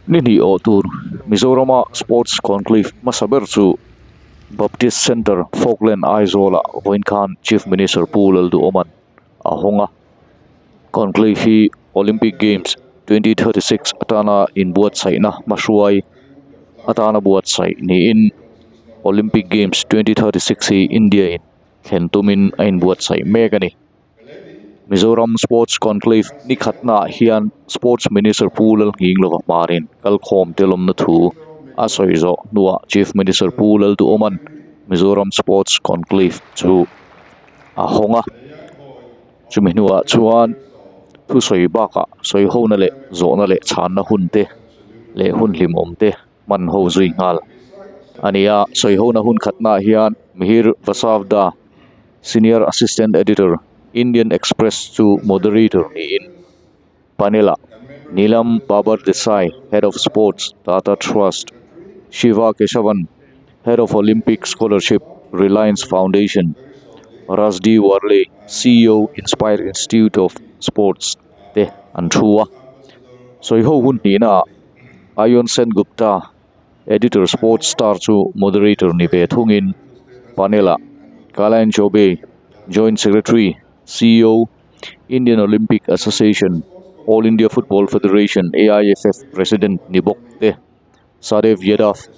Ni hnih awh tur Mizorama Sports Conclave hmasa ber chu Baptist Centre, Falkland, Aizawlah vawiin khan Chief Minister Pu Lalduhawma'n a hawng a. Conclave hi Olympic Games 2036 atana inbuatsaihna hmahruai atana buatsaih niin Olympic Games 2036 hi India in thlen tumin a inbuatsaih mek a ni. Mizoram Sports Conclave ni khatnaah hian Sports Minister Pu Lalnghinglova hmarin kalkhawm te lawmna thu a sawi zawh hnuah Chief Minister Pu Lalduhawma'n Mizoram Sports Conclave chu a hawng a. Chumi hnuah chuan thusawi bakah sawi hona leh zawhna leh chhanna hun te leh hun hlimawm te hman ho zui nghal a ni a. Sawi hona hun khatnaah hian Mihir Vasavda Senior Assistant Editor, Indian Express chu moderator niin panel-ah Neelam Babar Desai, Head of Sports, Tata Trust, Shiva Keshavan, Head of Olympic Scholarship, Reliance Foundation, Rajdi Warle, CEO, Inspire Institute of Sports te an thu a. Sawi ho hun hnihnaah Ayon Sen Gupta, Editor Sports Star chu moderator ni ve thungin panel-ah Kalyan Chaubey, Joint Secretary, CEO, Indian Olympic Association, All India Football Federation, AIFF, President ni bawk te, Sahdev Yadav,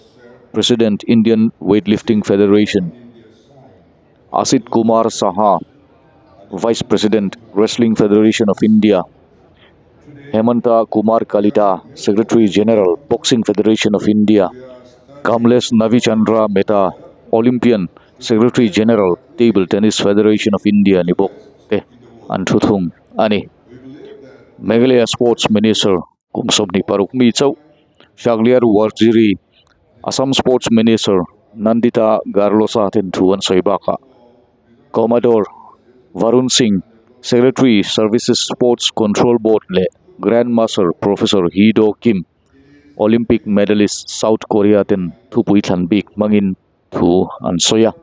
President, Indian Weightlifting Federation, Asit Kumar Saha, Vice President, Wrestling Federation of India, Hemanta Kumar Kalita, Secretary General, Boxing Federation of India, Kamlesh Navichandra Mehta, Olympian, Secretary General, Table Tennis Federation of India ni bawk te an thu thung a ni. Meghalaya Sports Minister kum 26 mi chauh Shakliar Warjiri, Assam Sports Minister Nandita Garlosa ten thu an sawi bakah Commodore Varun Singh, Secretary, Services Sports Control Board leh Grand Master Professor Hee Do Kim, Olympic Medalist South Korea ten thupui thlan bik hmangin thu an sawi a.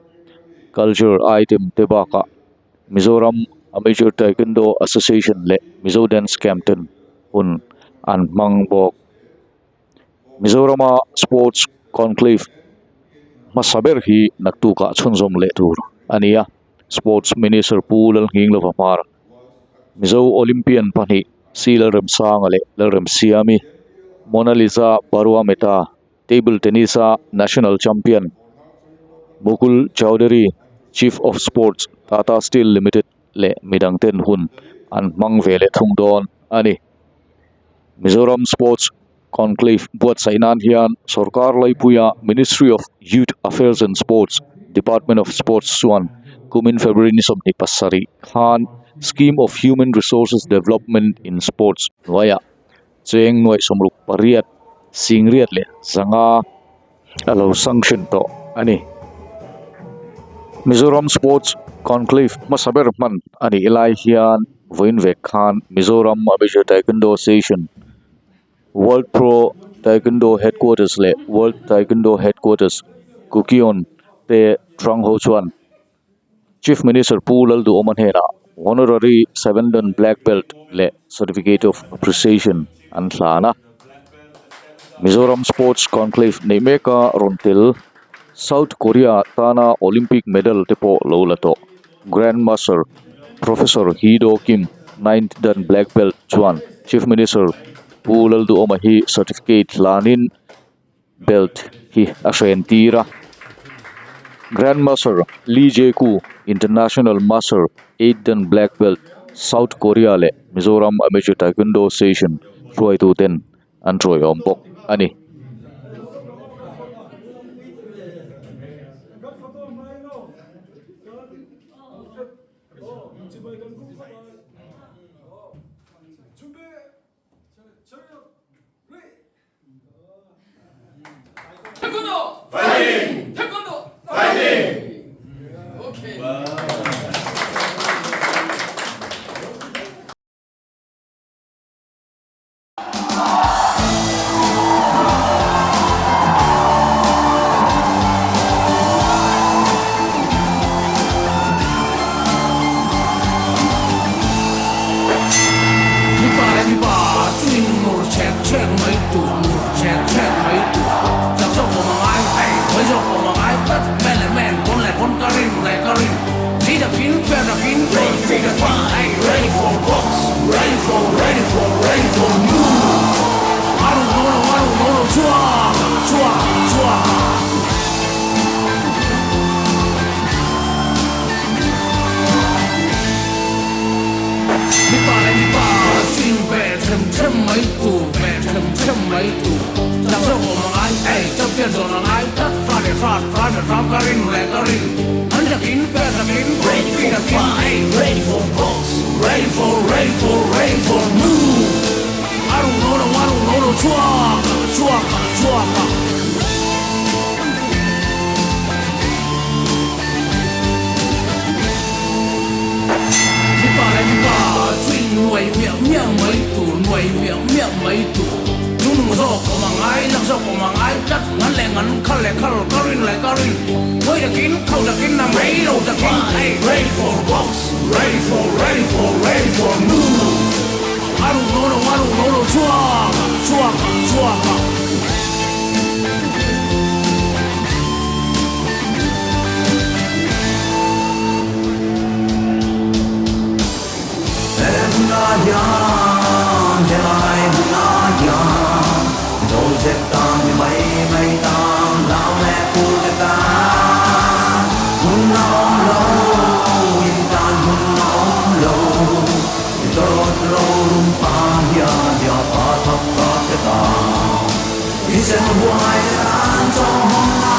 Culture item te bakah Mizoram Amateur Taekwondo Association leh Mizo Dance Camp ten hun an hmang bawk. Mizorama Sports Conclave hmasa ber hi naktukah chhunzawm leh tur a ni a, Sports Minister Pu Lalnghinglova Hmar, Mizo Olympian pahnih C Lalremsanga leh Lalremsiami, Monalisa Barua Mehta, Table Tennis-a National Champion Mukul Chaudhary, Chief of Sports, Tata Steel Limited leh midang ten hun an hmang ve leh thung dawn a ni. Mizoram Sports Conclave buatsaih nan hian sorkar laipuia Ministry of Youth Affairs and Sports, Department of Sports chuan kumin February ni 27 khan Scheme of Human Resources Development in Sports hnuaiah cheng nuaih 68 singriat leh 500 a lo sanction tawh a ni. Mizoram Sports Conclave hmasa ber hman a nih lai hian vawiin vek khan Mizoram Amateur Taekwondo Association, World Pro Taekwondo Headquarters leh World Taekwondo Headquarters Kukkion te hrang ho chuan Chief Minister Pu Lalduhawma hnenah Honorary Seven Dan Black Belt leh Certificate of Appreciation an hlan a. Mizoram Sports Conclave neih meka rawn tel South Korea tana Olympic medal te pawh lo la tawh Grand Master Professor Hee Do Kim, Ninth Dan Black Belt chuan Chief Minister Pu Lalduhawma hi certificate hlanin belt hi a hren tir a. Grand Master Lee Jae Koo, International Master Eighth Dan Black Belt, South Korea leh Mizoram Amateur Taekwondo Association hruaitu ten an tawiawm bawk a ni. Taekwondo! Fighting! Taekwondo! Fighting! Okay. Mipa leh mipa chu in mur chek chek mai tur mur chek. them mai tur ve them them mai tur chak zawk awm a ngai ei champion zawn a ngai tlat hra leh hrat hra leh hram ka rin leh ka rin an takin fair takin Ready free for takin ei fight, ready for box, ready for ready for ready for move a ru no no a ru no no chhuak chhuak chhuak. Mipa leh mipa chu in nuai miah miah mai tur, nuai miah miah mai tur. Chu nung zawk awm a ngai, lak zawk awm a ngai tlat, ngan leh ngan, khal leh khal, ka rin leh ka rin. Nuai takin, kho takin, a mei lo takin, hey! Ready for box, ready for, ready for, ready for move. A ru no no, a ru no no, chhuak, chhuak, chhuak. Hemuna hian, helai hmunah hian, dawihzep tan mi mai mai tan, lau leh phur te tan. Hmun a awm lo, in tan hmun a awm lo, i tawrawt rorum pa hian dia pa thap kap te tan. Thisen huai te tan chaw hawng a.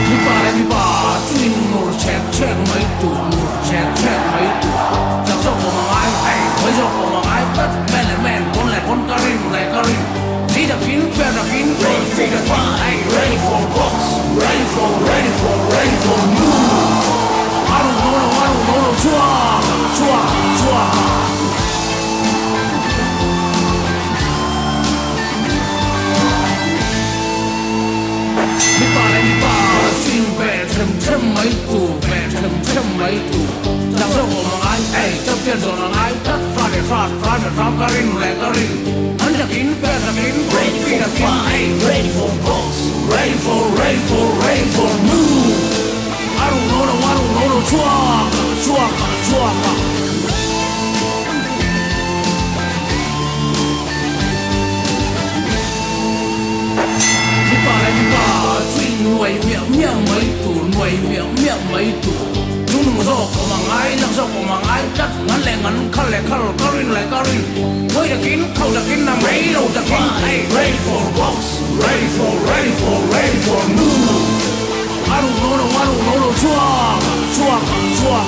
Mipa leh mipa chu in mur chek chek mai tur, mur chek chek mai tur. Chak zawk awm a ngai, hei hawi zawk awm a ngai tlat. Man leh man, pawn leh pawn, ka rin leh ka rin. Thi takin, fair takin, Ready free for takin, fight, hei. ready for box, Ready for, ready for, ready for move. A ru no no, a ru no no, chhuak, chhuak, chhuak. Mipa leh mipa chu in ve them them mai tur, ve them them mai tur. Chak zawk awm a ngai, ei champion zawn a ngai tlat. Hra leh hrat, hra leh hram, ka rin leh ka rin. An takin, fair takin, Ready free for takin, fight, ei. ready for box, Ready for, ready for, ready for move. A ru no no, a ru no no, chhuak, chhuak, chhuak. Mipa leh mipa chu in nuai miah miah mai tur, nuai miah miah mai tur. Chu nung zawk awm a ngai, lak zawk awm a ngai tlat. Ngan leh ngan, khal leh khal, ka rin leh ka rin. Nuai takin, kho takin, a mei Ready lo for takin, fight, ei. ready for box, Ready for, ready for, ready for move. A ru no no, a ru no no, chhuak, chhuak, chhuak.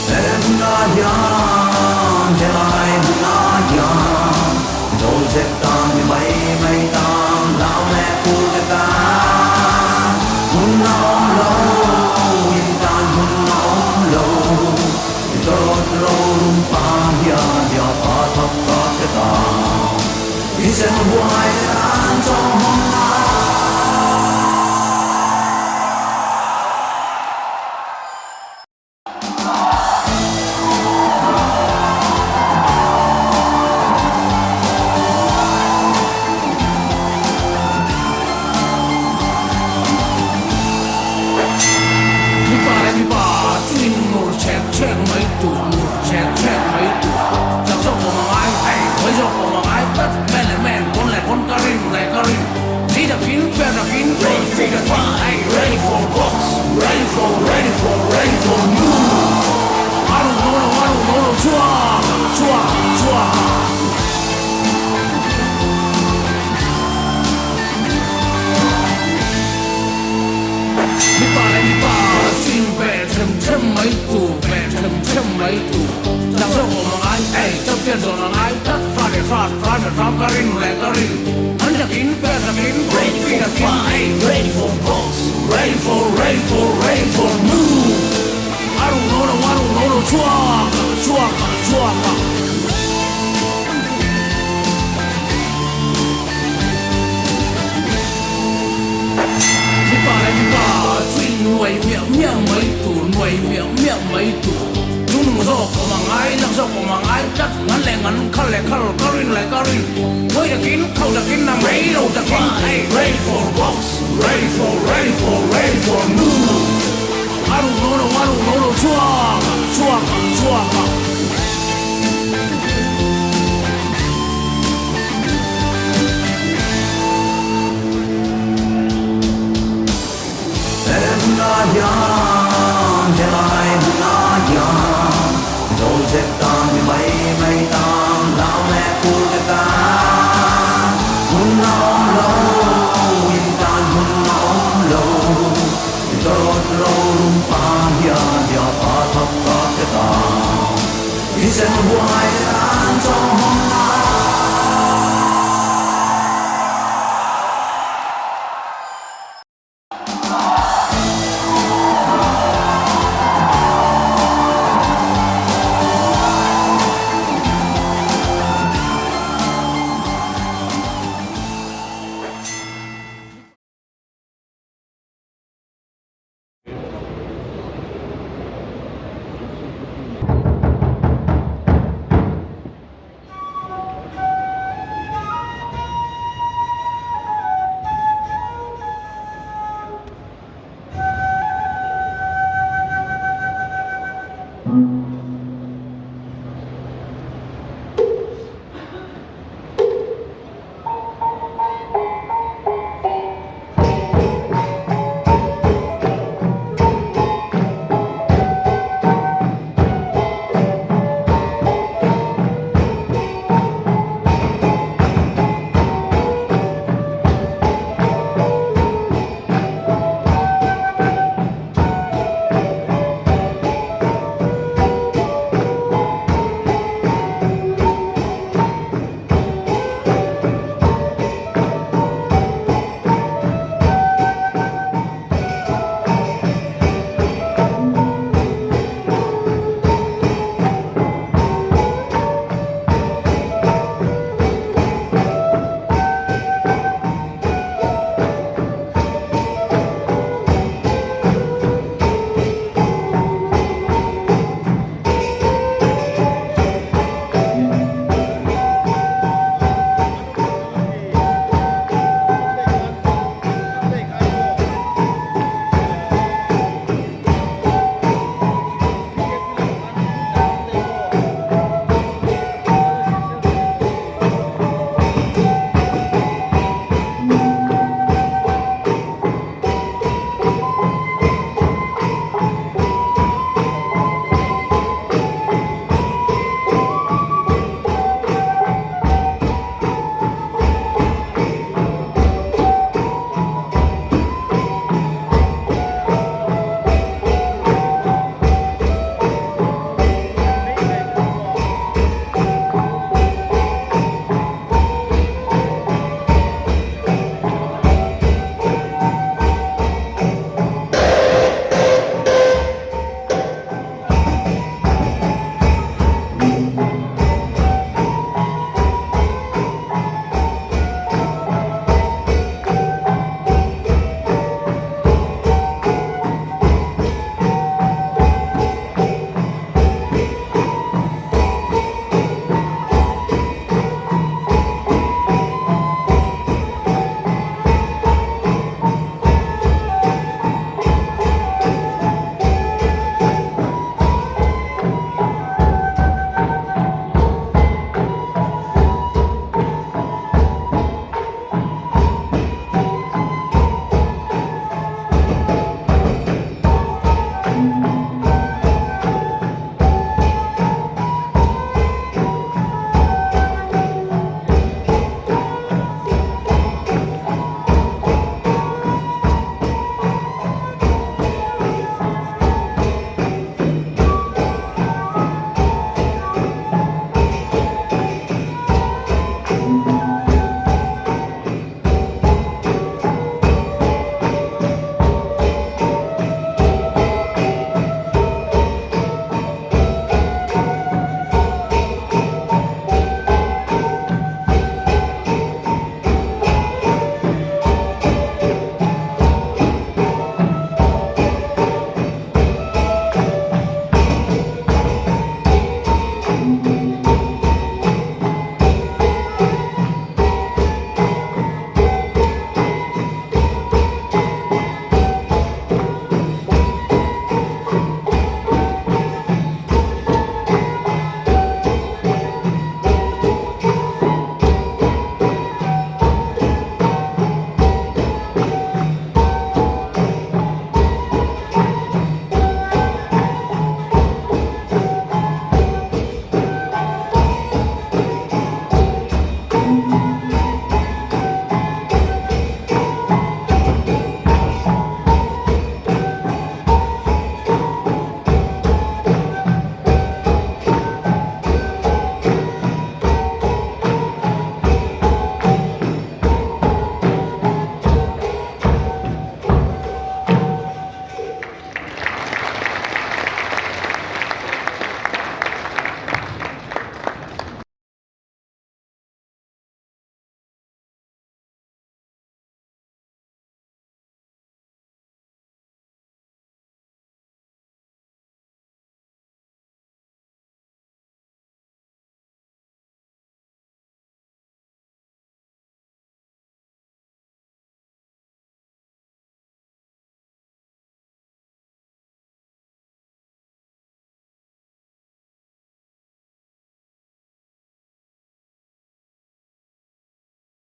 Hemuna hian, helai hmunah hian, dawihzep tan mi mai mai tan, lau leh phur te tan. Hmun a awm lo, in tan hmun a awm lo, i tawrawt rorum pa hian dia pa thap kap te tan. Thisen huai te tan chaw hawng a. Mipa leh mipa chu in mur chek chek mai tur, mur chek chek mai tur. Chak zawk awm a ngai, hei hawi zawk awm a ngai tlat. Man leh man, pawn leh pawn, ka rin leh ka rin. Thi takin, fair takin, Ready free for takin, fight, ei. ready for box, Ready for, ready for, ready for move. A ru no no, a ru no no, chhuak, chhuak, chhuak. Mipa leh mipa chu in ve them them mai tur, ve them them mai tur. Chak zawk awm a ngai, ei champion zawn a ngai tlat. Hra leh hrat, hra leh hram, ka rin leh ka rin. An takin, fair takin, Ready free for takin, fight, ei. ready for box, Ready for, ready for, ready for move. A ru no no, a ru no no, chhuak, chhuak, chhuak. Mipa leh mipa chu in nuai miah miah mai tur, nuai miah miah mai tur. Chu nung zawk awm a ngai, lak zawk awm a ngai tlat. Ngan leh ngan, khal leh khal, ka rin leh ka rin. Nuai Mawi takin, khauh takin, na mai lo takin, hey. Ready for box, ready for, ready for, ready for move. A ruh no no, a ruh no no, chhuak, chhuak, chhuak.